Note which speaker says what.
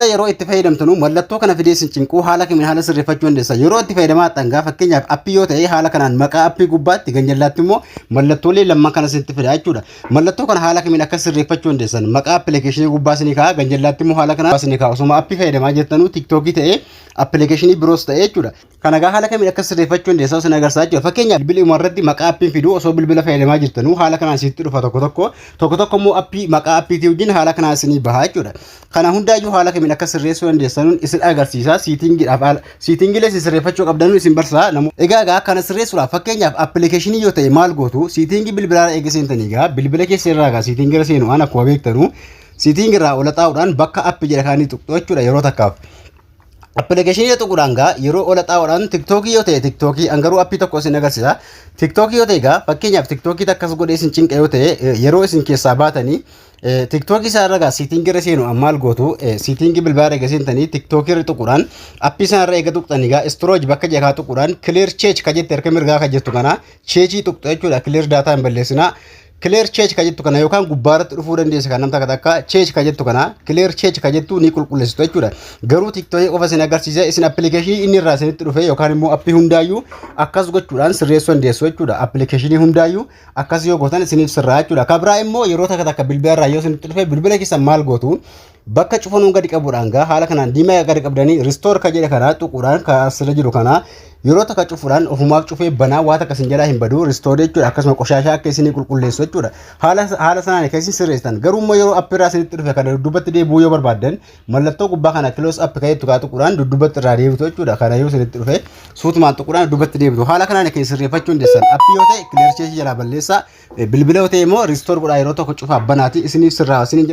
Speaker 1: Yeroo itti fayyadamtanu mallattoo kana fidee isin cinquu haala kamiin haala sirreeffachuu dandeessa? Yeroo itti fayyadamaa dhangaa, fakkeenyaaf appii yoo ta'e, haala kanaan maqaa appii gubbaatti ganjallaatti immoo mallattoolee lamman kana isinitti fida jechuudha. Mallattoo kana haala kamiin akka sirreeffachuu dandeessan, maqaa appilikeeshinii gubbaa isinii kaa'a, ganjallaatti immoo haala kanaan isinii kaa'a. Osuma appii fayyadamaa jirtanuu, TikTokii ta'ee appilikeeshinii biroos ta'e jechuudha. Kana gaa haala kamiin akka sirreeffachuu dandeessan isin agarsiisa jechuudha. Fakkeenyaaf, bilbiluma irratti maqaa appiin fiduu osoo bilbila fayyadamaa jirtanuu haala kanaan isinitti dhufa tokko tokko, tokko tokko immoo appii maqaa appiitii wajjin haala kanaan isinii baha jechuudha. Kana hundaayyuu haala kamiin akka sirreessuu dandeessanuun isin agarsiisa. Settingiidhaaf haala settingiilee isin sirreeffachuu qabdanuun isin barsiisa. Egaa kana sirreessuudhaaf, fakkeenyaaf appilikeeshinii yoo ta'e maal gootu? Settingii bilbilaa eega seentanii egaa bilbila keessa irraa egaa settingii irra seenu waan akkuma beektanu settingii irraa ola xaa'uudhaan bakka appii jedha kaanii tuqxu jechuudha yeroo takkaaf. Appilikeeshinii tuquudhaan gaa yeroo ola xaa'uudhaan TikTokii yoo ta'e, TikTokii an garuu appii tokko isin agarsiisa. TikTokii yoo ta'e egaa, fakkeenyaaf TikTokii akkas godhee isin cinqa yoo ta'e, yeroo isin keessaa baatanii TikTokii isaa irra gaa settingii irra seenu maal gootu? Settingii bilbilaa irra seentanii TikTokii irra tuquudhaan appii sana irra eega tuqxanii gaa storage bakka jedhaa tuquudhaan clear cache ka jette, harka mirgaa ka jettu kana cacheii tuqxu jechuudha. Clear data hin balleessinaa. Clear cache ka jettu kana yookaan gubbaarratti dhufuu dandeessa kan namta takka cache ka jettu kana, clear cache ka jettu ni qulqulleessitu jechuudha. Garuu TikTokii qofa isin agarsiisa, isin appilikeeshinii inni irraa isinitti dhufe yookaan immoo appii hundaayyuu akkas gochuudhaan sirreessuu dandeessu jechuudha. Appilikeeshinii hundaayyuu akkas yoo gootan isiniif sirraa jechuudha. Ka biraa immoo yeroo takka takka bilbila irraa yoo isinitti dhufe, bilbila keessan maal gootu? Bakka cufanuun gadi qabuudhaan gaa haala kanaan diimaa gadi qabdanii restore ka jedhe kana tuquudhaan, ka asirra jiru kana yeroo takka cufuudhaan ofumaaf cufee banaa, waa takka isin jalaa hin badu restore jechuudha. Akkasuma qoshaashaa akka isinii qulqulleessu jechuudha. Haala sanaan kan isin sirreessitan. Garuu immoo yeroo appii irraa isinitti dhufe kana dudduubatti deebi'uu yoo barbaaddan, mallattoo gubbaa kana close app ka jettu kaa tuquudhaan dudduubatti irraa deebitu jechuudha. Kana yoo isinitti dhufe suutumaan tuquudhaan dudduubatti deebitu. Haala kanaan kan sirreeffachuu dandeessan. Appii yoo ta'e clear cacheii jalaa balleessaa, bilbila yoo ta'e immoo restore godhaa, yeroo tokko cufaa banaati isiniif sirraa isiniin.